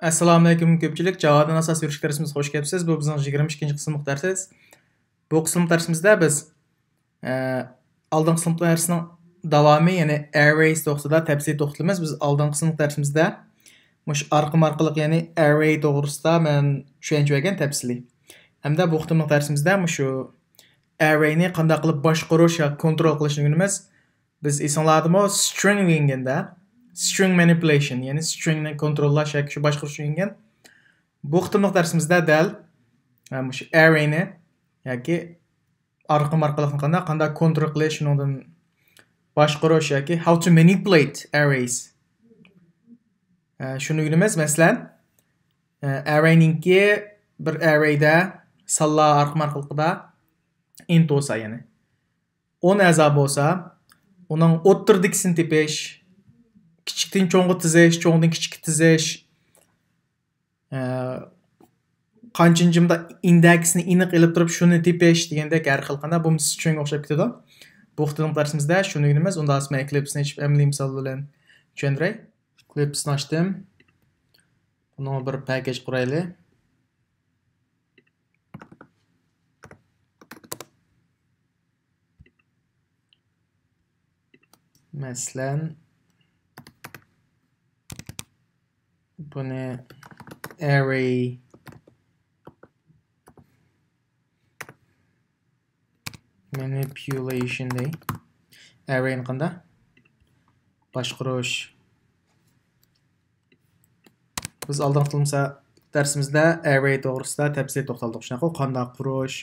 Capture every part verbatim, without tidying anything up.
ئەسسالامۇئەلەيكۇم كۆپچىلىك، جاۋادىن ئاساسىي يۈرۈش دەرسىمىزگە خوش كەپسىز. بۇ بىزنىڭ يىگىرمە ئىككىنچى قىسىملىق دەرسىمىز. بۇ قىسىملىق دەرسىمىزدە بىز، ئە، ئالدىنقى قىسىملىق دەرسنىڭ داۋامى، يەنى ئەررەيس توغرىسىدا تەپسىلىي توختىلىمىز. بىز ئالدىنقى قىسىملىق دەرسىمىزدە مۇشۇ ئارقىم ئارقىلىق، يەنى ئەررەي توغرىسىدا مەن چۈشەنچە بەرگەن تەپسىلىي. ھەمدە بۇ قېتىملىق دەرسىمىزدە مۇشۇ ئەررەينى قانداق قىلىپ باشقۇرۇش ياكى كونترول قىلىشنى ئۆگىنىمىز. بىز ئېسىڭلاردىمۇ، سترىڭ ئۆگەنگەندە، سترىڭ مانىپۇلەيشن، يەنى سترىڭنى كونتروللاش ياكى شۇ باشقۇرۇشنى ئۆگەنگەن. بۇ قېتىملىق دەرسىمىزدە دەل، ئە، مۇشۇ ئەررەينى ياكى ئارقىم ئارقىلىق قانداق، قانداق كونترول قىلىش، شۇنىڭدىن باشقۇرۇش ياكى how to manipulate arrays. ئە، شۇنى ئۆگىنىمىز. مەسىلەن، ئە، ئەررەينىڭكى بىر ئەررەيدە سانلار ئارقىم ئارقىلىقىدا ئىنت بولسا، يەنى ئون ئەزا بولسا، ئۇنىڭ ئوتتۇرىدىكىسىنى تېپىش، كىچىكتىن چوڭغا تىزىش، چوڭدىن كىچىككە تىزىش، ئە، قانچىنچى مۇنداق ئىندېكسنى ئېنىق ئېلىپ تۇرۇپ، شۇنى تېپىش دېگەندەك ھەر خىل قانداق بولمىسا سترىڭ ئوخشاپ كېتىدۇ. بۇ قېتىملىق دەرسىمىزدە شۇنى ئۆگىنىمىز. ئۇنداق بولسا مەن ئېكلىپسنى ئېچىپ ئەمەلىي مىسال بىلەن چۈشەندۈرەي. ئېكلىپسنى ئاچتىم. بۇنىڭغا بىر پەكەج قۇرايلى. مەسىلەن، بۇنى ئەررەي مانىپۇلەيشن دەي. ئەررەينى قانداق باشقۇرۇش؟ بىز ئالدىنقى قىلمىسا دەرسىمىزدە ئەررەي توغرىسىدا تەپسىلىي توختالدۇق. شۇنداققۇ، قانداق قۇرۇش،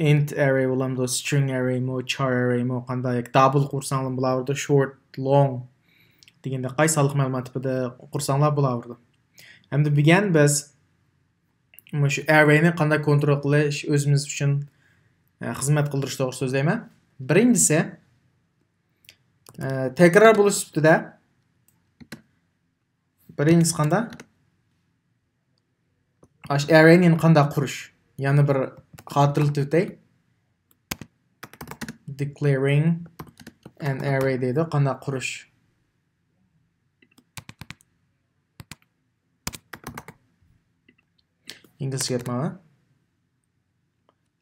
ئىنت ئەررەي بولامدۇ، سترىڭ ئەررەيمۇ، چار ئەررەيمۇ، قانداق، ياكى دابل قۇرساڭلار بولاۋېرىدۇ، شورت، لونگ دېگەندە قايسى ھالقا مەلۇمات تىپىدا قۇرساڭلار بولاۋېرىدۇ. ھەمدە بۈگۈن بىز مۇشۇ ئەررەينى قانداق كونترول قىلىش، ئۆزىمىز ئۈچۈن، ئە، خىزمەت قىلدۇرۇش توغرىسىدا سۆزلەيمەن. بىرىنچىسى، ئە، تەكرار بولۇش سۈپىتىدە، بىرىنچىسى قانداق؟ ئاش ئەررەينى يەنە قانداق قۇرۇش؟ يەنە بىر خاتىرىلىتىۋېتەي. Declaring an array دەيدۇ. قانداق قۇرۇش؟ ئىنگلىزچە گەپ مانا.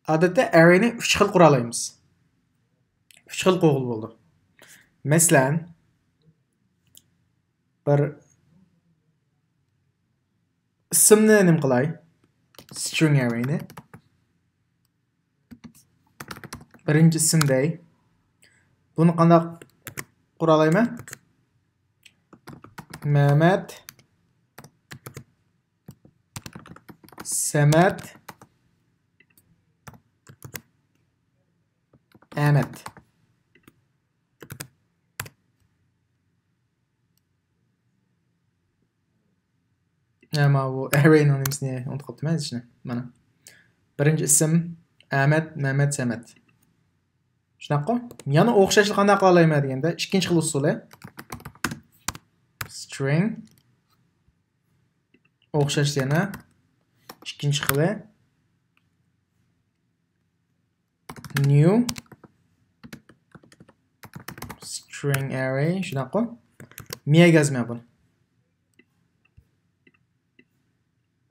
ئادەتتە ئەررەينى ئۈچ خىل قۇرالايمىز. ئۈچ خىل قويغىلى بولىدۇ. مەسىلەن، بىر ئىسىمنى نېمە قىلاي؟ سترىڭ ئەررەينى. بىرىنچى ئىسىم دەي. بۇنى قانداق قۇرالايمەن؟ مەمەت، سەمەت، ئەمەت. ھە، ماۋۇ ئەررەينىڭ نېمىسىنى ئۇنتۇپ قاپتىمەن يېزىشنى. مانا. بىرىنچى ئىسىم ئەمەت، مەمەت، سەمەت. شۇنداققۇ؟ يەنە ئوخشاشلا قانداق قىلالايمەن دېگەندە، ئىككىنچى خىل ئۇسۇلى. سترىڭ. ئوخشاش يەنە. ئىككىنچى خىلى. New string array. شۇنداققۇ؟ مىيەگە يازىمەن بۇنى.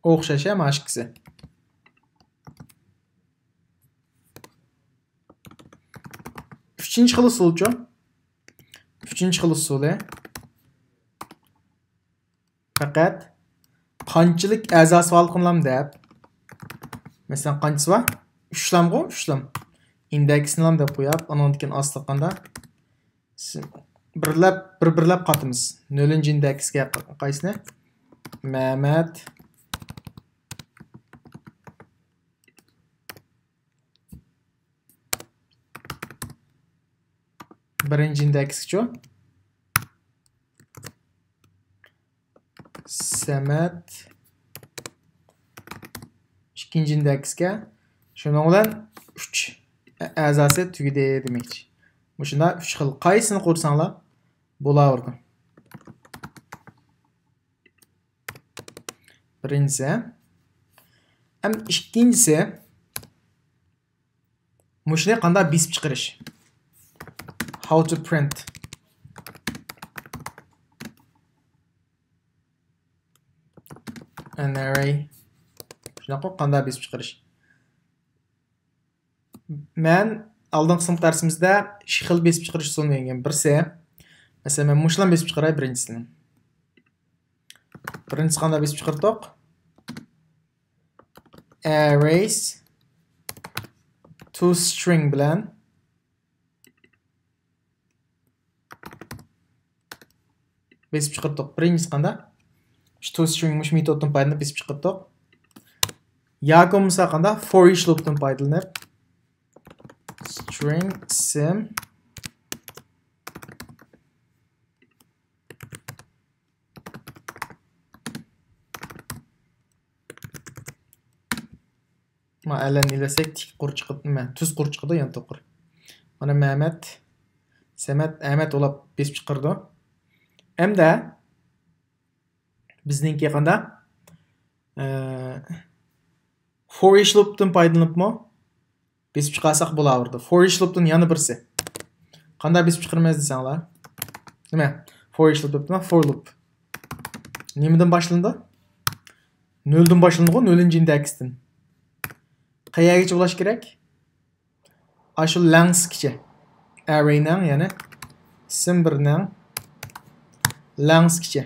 ئوخشاش ھە، مانا ئىككىسى. ئۈچىنچى خىل ئۇسۇلچۇ؟ ئۈچىنچى خىل ئۇسۇلى. پەقەت قانچىلىك ئەزاسى بارلىقىنىلام دەپ، مەسىلەن، قانچىسى بار؟ ئۈچلامغۇ؟ ئۈچلام. ئىندېكسنىلام دەپ قويۇپ، ئانىڭدىن كېيىن ئاستىغا قانداق؟ بىرلەپ، بىر-بىرلەپ قاتىمىز. نۆلىنچى ئىندېكسكە قايسىنى؟ مەمەت. بىرىنچى ئىندېكسچۇ؟ سەمەت. ئىككىنچى ئىندېكسكە. شۇنىڭ بىلەن ئۈچ ئەزاسى تۈگىدى دېمەكچى. مۇشۇنداق ئۈچ خىل. قايسىنى قۇرساڭلار بولاۋېرىدۇ. بىرىنچىسى. ھەم ئىككىنچىسى. مۇشۇنى قانداق بېسىپ چىقىرىش؟ How to print. an array. شۇنداققۇ، قانداق بېسىپ چىقىرىش؟ مەن ئالدىنقى سىنىپ دەرسىمىزدە ئىككى خىل بېسىپ چىقىرىش ئۇسۇلىنى ئۆگەنگەن. بىرسى، مەسىلەن، مەن مۇشۇلارنى بېسىپ چىقىراي بىرىنچىسىنى. بىرىنچىسى قانداق بېسىپ چىقىرتتۇق؟ Arrays to string بىلەن بېسىپ چىقىرتتۇق. بىرىنچىسى قانداق؟ شۇ to string مۇشۇ مېتودتىن پايدىلىنىپ بېسىپ چىقىرتتۇق. ياكى بولمىسا قانداق؟ For each loopتىن پايدىلىنىپ string sim ما ئەلەن ئېلىۋەتسەك تىك قۇر چىقىدۇ، نېمە، تۈز قۇر چىقىدۇ، يانتۇ قۇر. مانا مەمەت، سەمەت، ئەمەت ئۇلاپ بېسىپ چىقىرىدۇ. ئەمدى بىزنىڭكى قانداق؟ ئە، for each loopتىن پايدىلىنىپمۇ بېسىپ چىقارساق بولاۋېرىدۇ. For each loopتىن يەنە بىرسى. قانداق بېسىپ چىقىرىمىز دېسەڭلار. نېمە؟ For each loop دەپتىمەن، for loop. نېمىدىن باشلىنىدۇ؟ نۆلدىن باشلىنىدىغۇ، نۆلىنچى ئىندېكستىن. قەيەرگىچە بولۇش كېرەك؟ ئاشۇ lengthكىچە. Arrayنىڭ، يەنى sim بىرنىڭ lengthكىچە.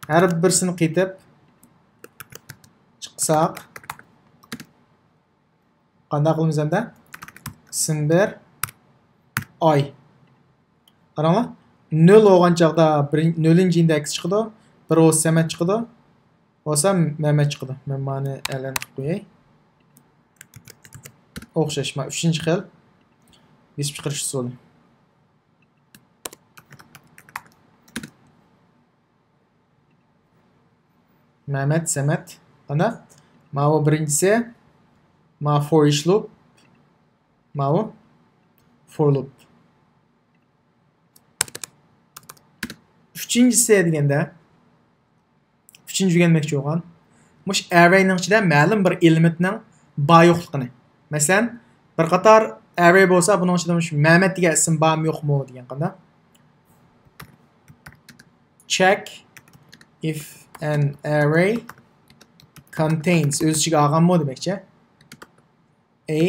ھەر بىرسىنى قېتىپ چىقساق، قانداق قىلىمىز ئەمدى؟ sim بىر ئاي. قاراڭلار، نۆل بولغان چاغدا بىرىن-، نۆلىنچى ئىندېكس چىقىدۇ، بىر بولسا سەمەت چىقىدۇ، بولسا مەمەت چىقىدۇ. مەن مانى ئەلەن قىلىپ قوياي. ئوخشاش، مانا ئۈچىنچى خىل بېسىپ چىقىرىش ئۇسۇلى. مەمەت، سەمەت. قانداق؟ ماۋۇ بىرىنچىسى، ماۋۇ for each loop، ماۋۇ for loop. ئۈچىنچىسى دېگەندە، ئۈچىنچى ئۆگەنمەكچى بولغان، مۇشۇ ئەررەينىڭ ئىچىدە مەلۇم بىر ئېلېمېنتنىڭ بار يوقلۇقىنى. مەسىلەن، بىر قاتار ئەررەي بولسا، بۇنىڭ ئىچىدە مۇشۇ مەمەت دېگەن ئىسىم بارمۇ يوقمۇ دېگەن قانداق؟ Check if an array contains، ئۆز ئىچىگە ئالغانمۇ دېمەكچى. A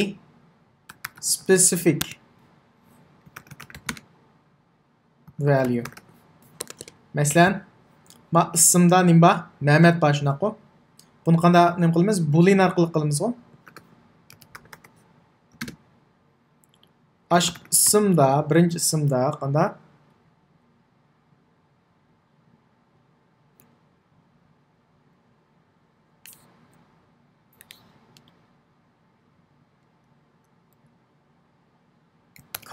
specific value. مەسىلەن، ما ئىسىمدا نېمە بار؟ مەمەت بار، شۇنداققۇ؟ بۇنى قانداق نېمە قىلىمىز؟ Boolean ئارقىلىق قىلىمىزغۇ؟ ئاشۇ ئىسىمدا، بىرىنچى ئىسىمدا قانداق؟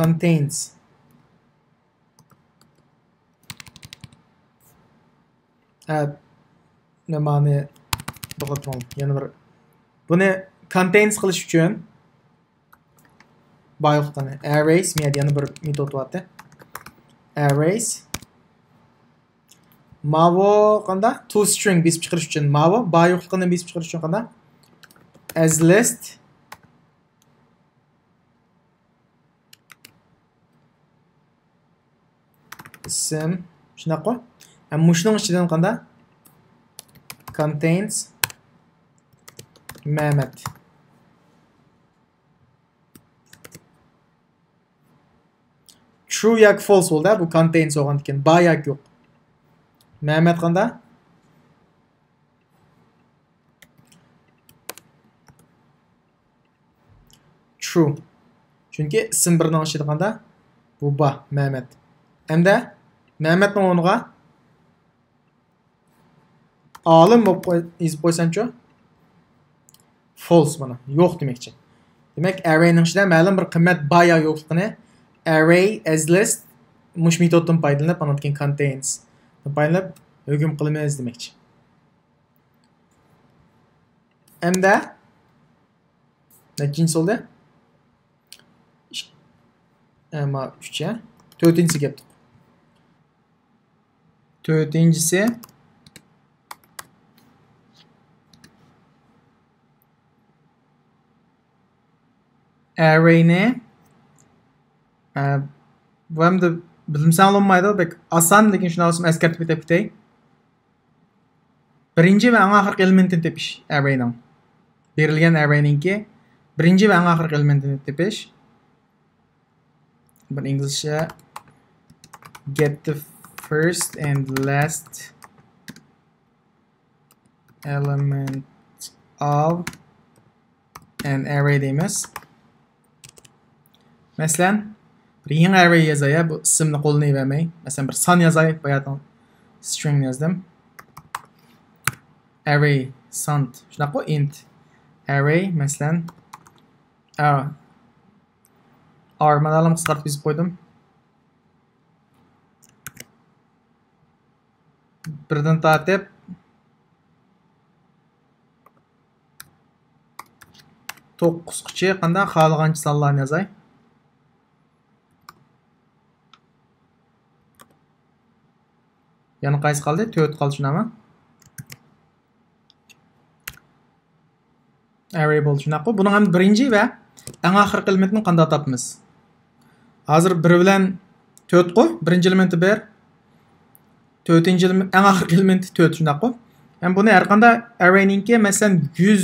Contains. ھە، نېمانى توختىتىڭ، يەنە بىر. بۇنى contains قىلىش ئۈچۈن بار يوقلۇقىنى. Arrays، مەيەردە يەنە بىر مېتود بارتى. Arrays. ماۋۇ قانداق؟ To string بېسىپ چىقىرىش ئۈچۈن. ماۋۇ بار يوقلۇقىنى بېسىپ چىقىرىش ئۈچۈن قانداق؟ As list. ئىسىم. شۇنداققۇ؟ ھەم مۇشۇنىڭ ئىچىدىن قانداق؟ Contains مەمەت. True ياكى false بولدى، بۇ contains بولغاندىكىن. بار ياكى يوق. مەمەت قانداق؟ True. چۈنكى ئىسىم بىرنىڭ ئىچىدە قانداق؟ بۇ بار، مەمەت. ئەمدى مەمەتنىڭ ئورنىغا ئالىم بولۇپ قوي-، يېزىپ قويسامچۇ؟ False مانا، يوق دېمەكچى. دېمەك، ئەررەينىڭ ئىچىدە مەلۇم بىر قىممەت بار يا يوقلۇقىنى ئەررەي ئەز لىست مۇشۇ مېتودتىن پايدىلىنىپ، ئانىڭدىن كېيىن contains دىن پايدىلىنىپ ھۆكۈم قىلىمىز دېمەكچى. ئەمدى نەچچىنچىسى بولدى؟ ئىك-، ئە، ما ئۈچ، ھە؟ تۆتىنچىسىگە كەپتۇق. تۆتىنچىسى، ئەررەينى، ئە، بۇ ئەمدى بىلمىسەڭ بولمايدۇ، بەك ئاسان، لېكىن شۇنداق بولسىمۇ ئەسكەرتىپ ئۆتۈپ كېتەي. بىرىنچى ۋە ئەڭ ئاخىرقى ئېلېمېنتىنى تېپىش ئەررەينىڭ. بېرىلگەن ئەررەينىڭكى بىرىنچى ۋە ئەڭ ئاخىرقى ئېلېمېنتىنى تېپىش. بۇنى ئىنگلىزچە get the first and last element of an array دەيمىز. مەسىلەن، بىر يېڭى ئەررەي يازاي، بۇ ئىسىمنى قوللىنىۋەرمەي. مەسىلەن، بىر سان يازاي، باياتىن string يازدىم. ئەررەي سان، شۇنداققۇ؟ ئىنت ئەررەي، مەسىلەن، ئار. ئار مانا قىسقارتىپ يېزىپ قويدۇم. بىردىن تارتىپ توققۇزغىچە قانداق خالىغانچە سانلارنى يازاي. يەنە قايسى قالدى؟ تۆت قالدى، شۇنداقمۇ؟ ئەررەي بولدى، شۇنداققۇ؟ بۇنىڭ ھەم بىرىنچى ۋە ئەڭ ئاخىرقى ئېلېمېنتىنى قانداق تاپىمىز؟ ھازىر بىر بىلەن تۆتقۇ، بىرىنچى ئېلېمېنتى بىر، تۆتىنچى ئېلېمېنت، ئەڭ ئاخىرقى ئېلېمېنتى تۆت، شۇنداققۇ؟ ھەم بۇنى ھەر قانداق ئەررەينىڭكى، مەسىلەن، يۈز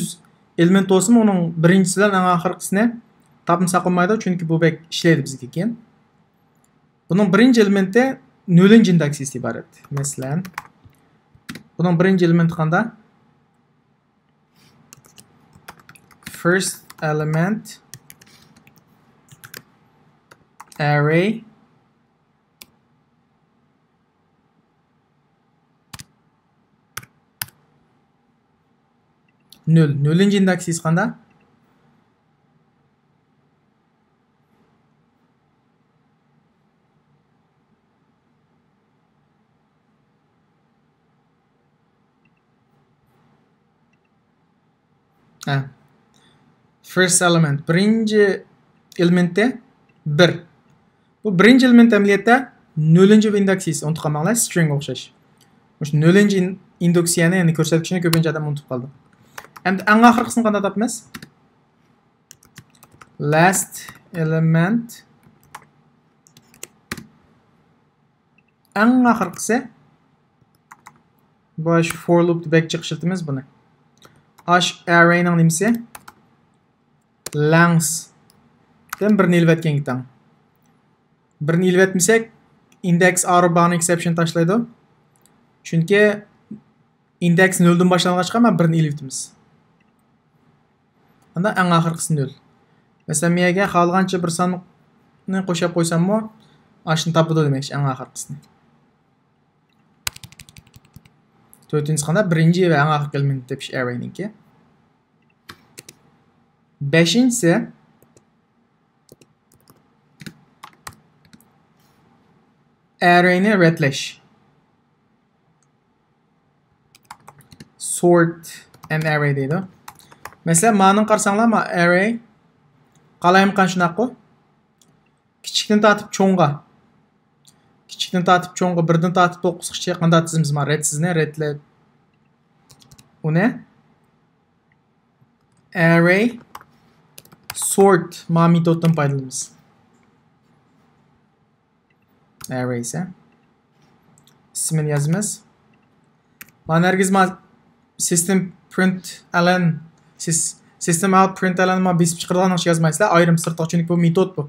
ئېلېمېنت بولسىمۇ، ئۇنىڭ بىرىنچىسى بىلەن ئەڭ ئاخىرقىسىنى تاپمىساق بولمايدۇ، چۈنكى بۇ بەك ئىشلەيدۇ بىزگە كېيىن. بۇنىڭ بىرىنچى ئېلېمېنتى نۆلىنچى ئىندېكس ئىبارەت. مەسىلەن، بۇنىڭ بىرىنچى ئېلېمېنتى قانداق؟ First element array نۆل. نۆلىنچى ئىندېكس قانداق؟ ھە. First element، بىرىنچى ئېلېمېنتى بىر. بۇ بىرىنچى ئېلېمېنت ئەمەلىيەتتە نۆلىنچى ئىندېكس، ئۇنتۇپ قالماڭلار، string ئوخشاش. مۇشۇ نۆلىنچى ئىن-، ئىندېكسىيەنى، يەنى كۆرسەتكۈچىنى كۆپىنچە ئادەم ئۇنتۇپ قالىدۇ. ئەمدى ئەڭ ئاخىرقىسىنى قانداق تاپىمىز؟ Last element. ئەڭ ئاخىرقىسى. بۇ شۇ for loop بەك جىق ئىشلىتىمىز بۇنى. ئاش ئەررەينىڭ نېمىسى؟ Length دىن بىرنى ئېلىۋەتكەنگە تەڭ. بىرنى ئېلىۋەتمىسەك، ئىندېكس ئارىبانى ئېكسېپشن تاشلايدۇ. چۈنكى ئىندېكس نۆلدىن باشلانغاچقا، مانا بىرنى ئېلىۋېتىمىز. ئاندا ئەڭ ئاخىرقىسى نۆل. مەسىلەن، مەن يەرگە خالىغانچە بىر ساننى قوشاپ قويساممۇ، ئاشۇنى تاپىدۇ دېمەكچى، ئەڭ ئاخىرقىسىنى. تۆتىنچىسى قانداق؟ بىرىنچى ۋە ئەڭ ئاخىرقى ئېلېمېنتنى تېپىش ئەررەينىڭكى. بەشىنچىسى، ئەررەينى رەتلەش. Sort an array دەيدۇ. مەسىلەن، مانىڭ قارىساڭلار، ما ئەررەي قالايمىقان شۇنداققۇ؟ كىچىكتىن تارتىپ چوڭغا. كىچىكتىن تارتىپ چوڭغا، بىردىن تارتىپ توققۇزغىچە قانداق تىزىمىز؟ ما رەتسىزنى رەتلەپ. ئۇنى ئەررەي سورت ما مېتودتىن پايدىلىنىمىز. ئەررەيس، ئە. ئىسمىنى يازىمىز. مانا ھەرگىز ما سىستېم پرىنت ئەلەن، سىس-، سىستېم ئاۋت پرىنت ئەلەن ما بېسىپ چىقىرىدىغان ناخشا يازمايسىلەر، ئايرىم سىرتقا، چۈنكى بۇ مېتود بۇ.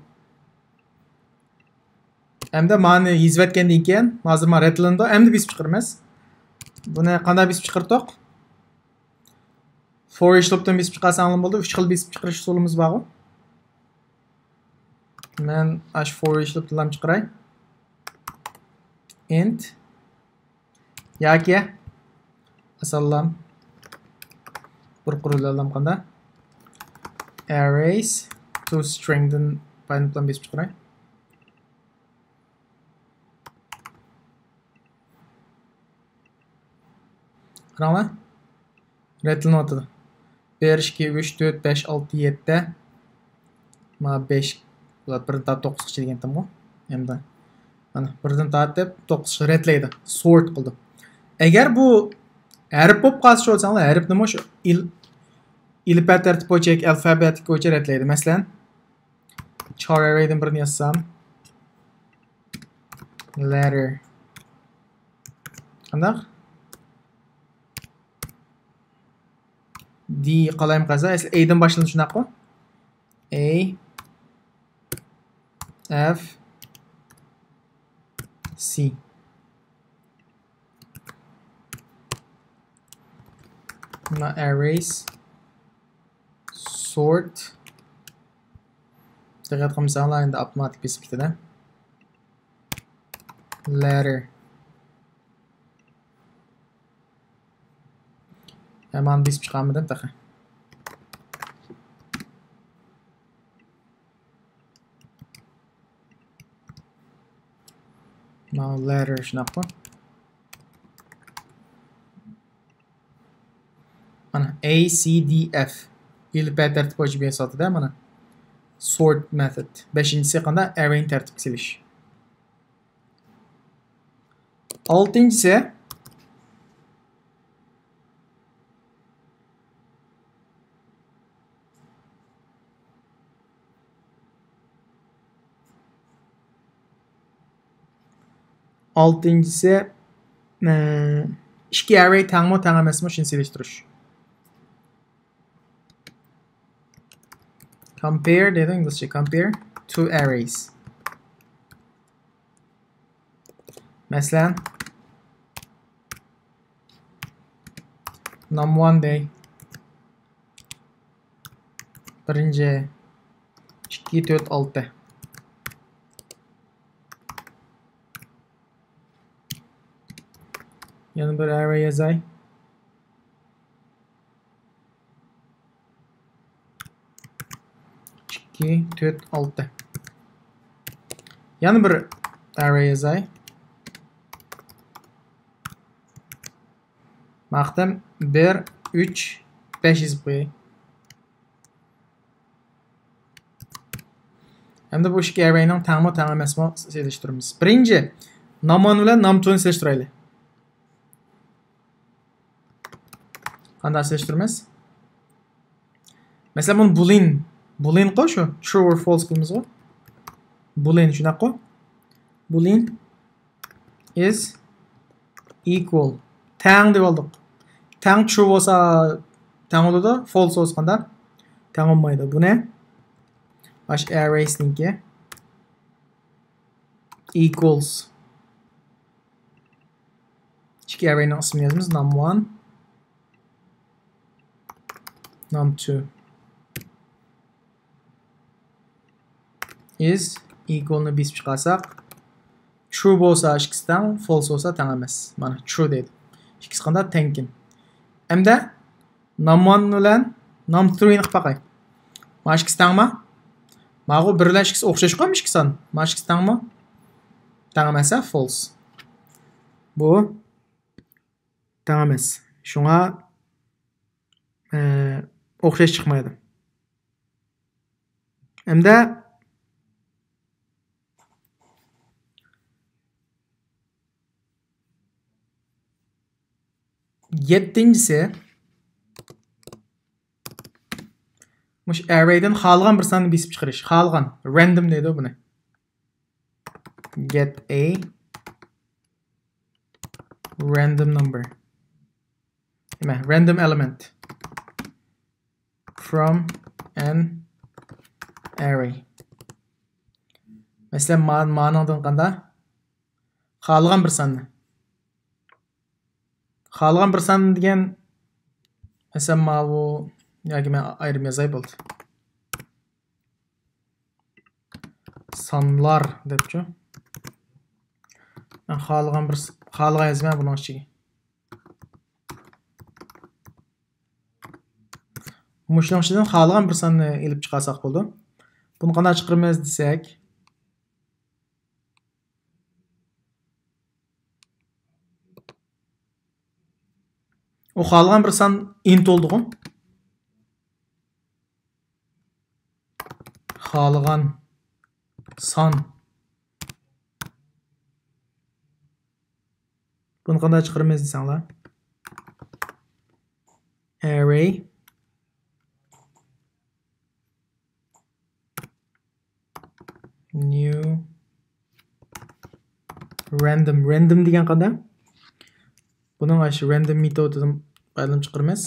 ئەمدى مانى يېزىۋەتكەندىن كېيىن، ھازىر ما رەتلىنىدۇ، ئەمدى بېسىپ چىقىرىمىز. بۇنى قانداق بېسىپ چىقىرتتۇق؟ For each loopتىن بېسىپ چىقارساڭلار بولىدۇ. ئۈچ خىل بېسىپ چىقىرىش ئۇسۇلىمىز بارغۇ. مەن ئاشۇ for each loopتىنلام چىقىراي. Int ياكى ئاسانلام بىر قۇرۇلالام قاندا arrays to stringدىن پايدىلىنىپ بېسىپ چىقىراي. قاراڭلار. رەتلىنىۋاتىدۇ. بىر، ئىككى، ئۈچ، تۆت، بەش، ئالتە، يەتتە. مانا بەش. بۇلار بىردىن تارتىپ توققۇزغىچە دېگەنتىمغۇ. ئەمدى مانا بىردىن تارتىپ توققۇزغىچە رەتلەيدۇ. سورت قىلىدۇ. ئەگەر بۇ ھەرپ بولۇپ قالسا، شۇ دېسەڭلار، ھەرپنىمۇ شۇ ئېل-، ئېلپەت تەرتىپى بويىچە ياكى ئەلفابېتىك بويىچە رەتلەيدۇ. مەسىلەن، char arrayدىن بىرنى يازسام. Letter. قانداق؟ D قالايمىقان يازاي. ئەسلى A دىن باشلىنىدۇ، شۇنداققۇ؟ A F C. مانا arrays sort. دىققەت قىلمىساڭلار، ئەمدى ئاپتوماتىك بېسىپ كېتىدۇ. Letter. مەن مانى بېسىپ چىقارمىدىم تېخى. مانا letter شۇنداققۇ؟ مانا A C D F ئېلىپبە تەرتىپ بويىچە بېسىۋاتىدۇ مانا. Sort method. بەشىنچىسى قانداق؟ Arrayنى تەرتىپكە سېلىش. ئالتىنچىسى، ئالتىنچىسى، ئىككى ئەررەي تەڭمۇ، تەڭ ئەمەسمۇ، شۇنى سېلىشتۇرۇش. Compare دەيدۇ ئىنگلىزچە، compare two arrays. مەسىلەن، num one دەي. بىرىنچى، ئىككى، تۆت، ئالتە. يەنە بىر ئەررەي يازاي. ئىككى، تۆت، ئالتە. يەنە بىر ئەررەي يازاي. ماقتىن بىر، ئۈچ، بەش يېزىپ قوياي. ئەمدى بۇ ئىككى ئەررەينىڭ تەڭمۇ، تەڭ ئەمەسمۇ سېلىشتۇرىمىز. بىرىنچى، num one بىلەن num two نى سېلىشتۇرايلى. قانداق سېلىشتۇرىمىز؟ مەسىلەن، بۇنى boolean، boolean قو شۇ، true or false قىلىمىزغۇ. Boolean شۇنداققۇ؟ Boolean is equal. تەڭ دەپ ئالدۇق. تەڭ true بولسا تەڭ بولىدۇ، false بولسا قانداق؟ تەڭ بولمايدۇ. بۇنى ئاشۇ ئەررەيسنىڭكى equals. ئىككى ئەررەينىڭ ئىسمىنى يازىمىز. Num one، num two is equal نى بېسىپ چىقارساق، true بولسا ئىككىسى تەڭ، false بولسا تەڭ ئەمەس. مانا true دەيدۇ. ئىككىسى قانداق؟ تەڭكەن. ئەمدى num one بىلەن num three نى قىلىپ باقاي. مانا ئىككىسى تەڭما؟ ماغۇ بىر بىلەن ئىككىسى ئوخشاشقۇ، ئىككى سان. مانا ئىككىسى تەڭمۇ؟ تەڭ ئەمەس، false. بۇ تەڭ ئەمەس. شۇڭا، ئە، ئوخشاش چىقمايدۇ. ئەمدى يەتتىنچىسى، مۇشۇ ئەررەيدىن خالىغان بىر ساننى بېسىپ چىقىرىش. خالىغان، random دەيدۇ بۇنى. Get a random number. نېمە؟ Random element from an array. مەسىلەن، ما-، مانىڭدىن قانداق؟ خالىغان بىر ساننى. خالىغان بىر سان دېگەن، مەسىلەن، ماۋۇ، ياكى مەن ئايرىم يازاي بولدى. سانلار دەپچۇ. مەن خالىغان بىر س-، خالىغان يازىمەن بۇنىڭ ئىچىگە. مۇشۇنىڭ ئىچىدىن خالىغان بىر ساننى ئېلىپ چىقارساق بولىدۇ. بۇنى قانداق چىقىرىمىز دېسەك، ئۇ خالىغان بىر سان int بولدىغۇ. خالىغان سان. بۇنى قانداق چىقىرىمىز دېسەڭلار؟ Array new random. Random دېگەن قانداق؟ بۇنىڭ ئاشۇ random مېتودىدىن پايدىلىنىپ چىقىرىمىز.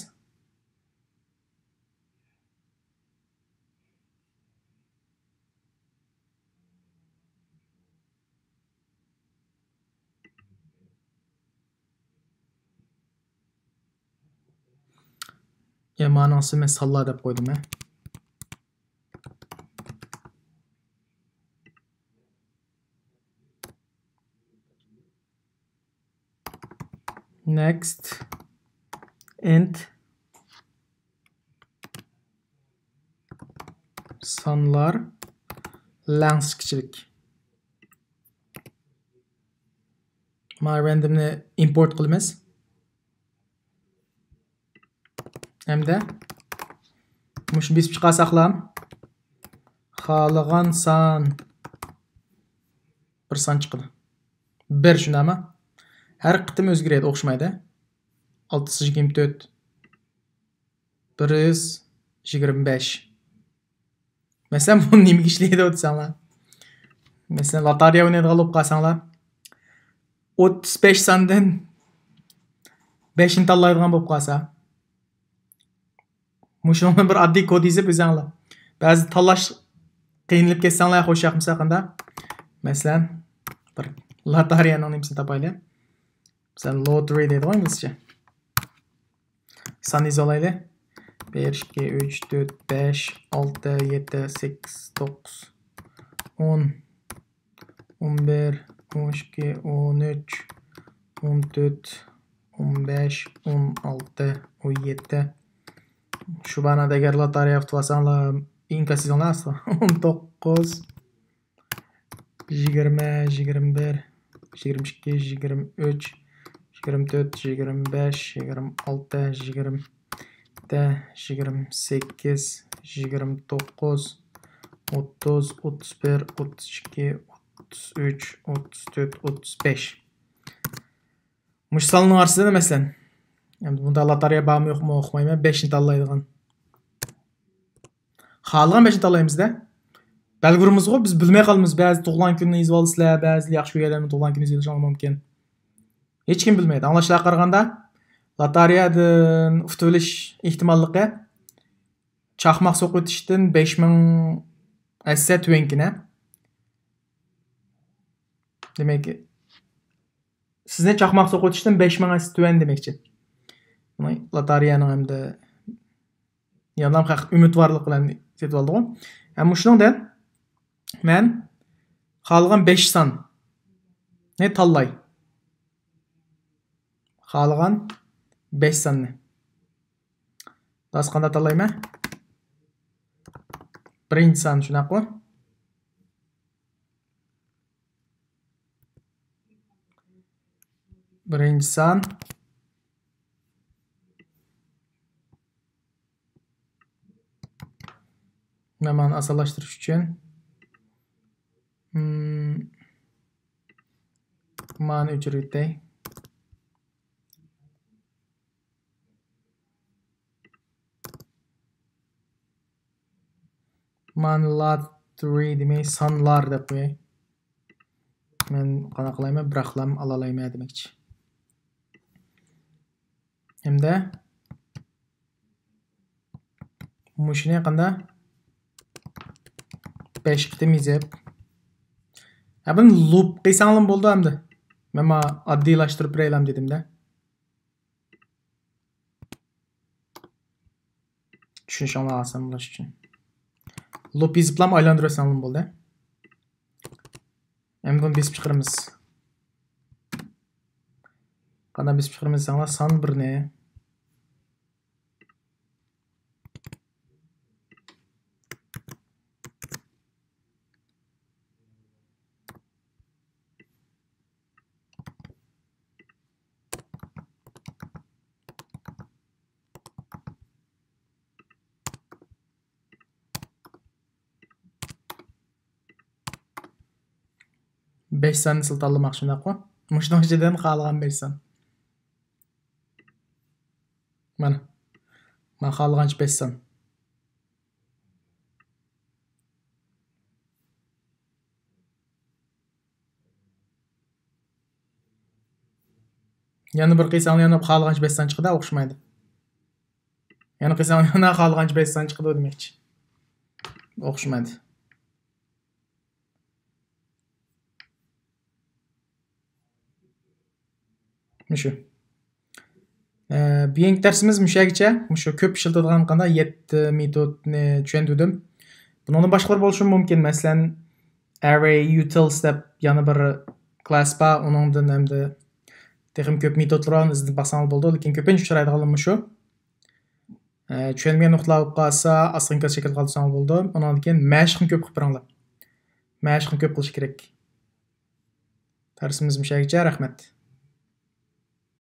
يا، مانىڭ ئىسمى سانلار دەپ قويدۇم، ھە. Next. Int. سانلار لەڭ كىچىك. ما random نى import قىلىمىز. ھەمدە مۇشۇنى بېسىپ چىقارساقلا، خالىغان سان، بىر سان چىقىدۇ. بىر، شۇنداقمۇ؟ ھەر قېتىم ئۆزگىرىدۇ، ئوخشىمايدۇ. ئالتە يۈز يىگىرمە تۆت، بىر يۈز يىگىرمە بەش. مەسىلەن، بۇ نېمىگە ئىشلەيدۇ دېسەڭلار. مەسىلەن، لاتارىيە ئوينايدىغان بولۇپ قالساڭلار، ئوتتۇز بەش ساندىن بەشنى تاللايدىغان بولۇپ قالسا، مۇشۇنىڭ بىر ئاددىي كود يېزىپ ئۆزەڭلار. بەزى تاللاش قىينىلىپ كەتسەڭلار، خوش ياقمىسا قانداق؟ مەسىلەن، بىر لاتارىيەنىڭ نېمىسىنى تاپايلى. مەسىلەن، لوترى دەيدىغۇ ئىنگلىزچە. سان يېزىۋالايلى. بىر، ئىككى، ئۈچ، تۆت، بەش، ئالتە، يەتتە، سەككىز، توققۇز، ئون، ئون بىر، ئون ئىككى، ئون ئۈچ، ئون تۆت، ئون بەش، ئون ئالتە، ئون يەتتە. شۇ بانادا ئەگەر لاتارىيە ئۇتۇۋالساڭلار، ئىنكاس يېزىڭلار ئاستىغا. ئون توققۇز، يىگىرمە، يىگىرمە بىر، يىگىرمە ئىككى، يىگىرمە ئۈچ، يىگىرمە تۆت، يىگىرمە بەش، يىگىرمە ئالتە، يىگىرمە يەتتە، يىگىرمە سەككىز، يىگىرمە توققۇز، ئوتتۇز، ئوتتۇز بىر، ئوتتۇز ئىككى، ئوتتۇز ئۈچ، ئوتتۇز تۆت، ئوتتۇز بەش. مۇشۇ ساننىڭ ئارىسىدا، مەسىلەن، ئەمدى بۇندا لاتارىيە بارمۇ يوقمۇ ئۇقمايمەن، بەشنى تاللايدىغان. خالىغان بەشنى تاللايمىز-دە. بەلگىلىمىزغۇ، بىز بىلمەي قالىمىز. بەزى تۇغۇلغان كۈننى يېزىۋالىسىلەر، بەزىلەر ياخشى كۆرگەنلەرنىڭ تۇغۇلغان كۈنىنى يېزىۋېلىشىڭلار مۇمكىن. ھېچكىم بىلمەيدۇ. ئاڭلاشلارغا قارىغاندا، لاتارىيەدىن ئۇتۇۋېلىش ئېھتىماللىقى چاقماق سوقۇۋېتىشتىن بەش مىڭ ھەسسە تۆۋەنكەن-ھە. دېمەك، سىزنى چاقماق سوقۇۋېتىشتىن بەش مىڭ ھەسسە تۆۋەن دېمەكچى. بۇنى لاتارىيەنىڭ ھەمدە يەنىلا خەق ئۈمىدۋارلىق بىلەن سېتىۋالدىغۇ. ھەم مۇشۇنىڭدىن مەن خالىغان بەش ساننى تاللاي. خالىغان بەش ساننى. داس قانداق تاللايمەن؟ بىرىنچى سان، شۇنداققۇ؟ بىرىنچى سان. مەن مانا ئاسانلاشتۇرۇش ئۈچۈن، مم، مانى ئۆچۈرۈۋېتەي. مانا لاترى دېمەي، سانلار دەپ قوياي. مەن قانداق قىلايمەن؟ بىراقلام ئالالايمەن دېمەكچى. ھەمدە مۇشۇنى قانداق؟ بەش قېتىم يېزىپ. ھە، بۇنى لوپ قىلساڭلارمۇ بولىدۇ ئەمدى. مەن مانا ئاددىيلاشتۇرۇپ بېرەيلەم دېدىم-دە. چۈشىنىشىڭلار ئاسان بولۇش ئۈچۈن. لوپ يېزىپلام ئايلاندۇرۇۋەتسەڭلارمۇ بولدى. ئەمدى بۇنى بېسىپ چىقىرىمىز. قانداق بېسىپ چىقىرىمىز دېسەڭلار، سان بىرنى. بەش ساننى سىلتانلىماق شۇنداققۇ؟ مۇشۇنىڭ ئىچىدىن خالىغان بەش سان. مانا. مانا خالىغانچە بەش سان. يەنە بىر قىلساڭ يەنە خالىغانچە بەش سان چىقىدۇ، ئوخشىمايدۇ. يەنە قىلساڭ يەنە خالىغانچە بەش سان چىقىدۇ دېمەكچى. ئوخشىمايدۇ. مۇشۇ. بۈگۈنكى دەرسىمىز مۇشۇ يەرگىچە. مۇشۇ كۆپ ئىشلىتىدىغان قانداق يەتتە مېتودنى چۈشەندۈردۈم. بۇنىڭدىن باشقىلار بولۇشى مۇمكىن. مەسىلەن، array utils دەپ يەنە بىر كلاس بار. ئۇنىڭدىن ھەمدە تېخىمۇ كۆپ مېتودلار بار، ئۇنى ئىزدىنىپ باقساڭلار بولىدۇ. لېكىن كۆپىنچە ئۇچرايدىغانلار مۇشۇ. ئە، چۈشەنمىگەن نۇقتىلار بولۇپ قالسا، ئاستىنقى شەكىلدە قالدۇرساڭلار بولىدۇ. ئۇنىڭدىن كېيىن مەشىقنى كۆپ قىلىپ بېرىڭلار. مەشىقنى كۆپ قىلىش كېرەك. دەرسىمىز مۇشۇ يەرگىچە. رەھمەت.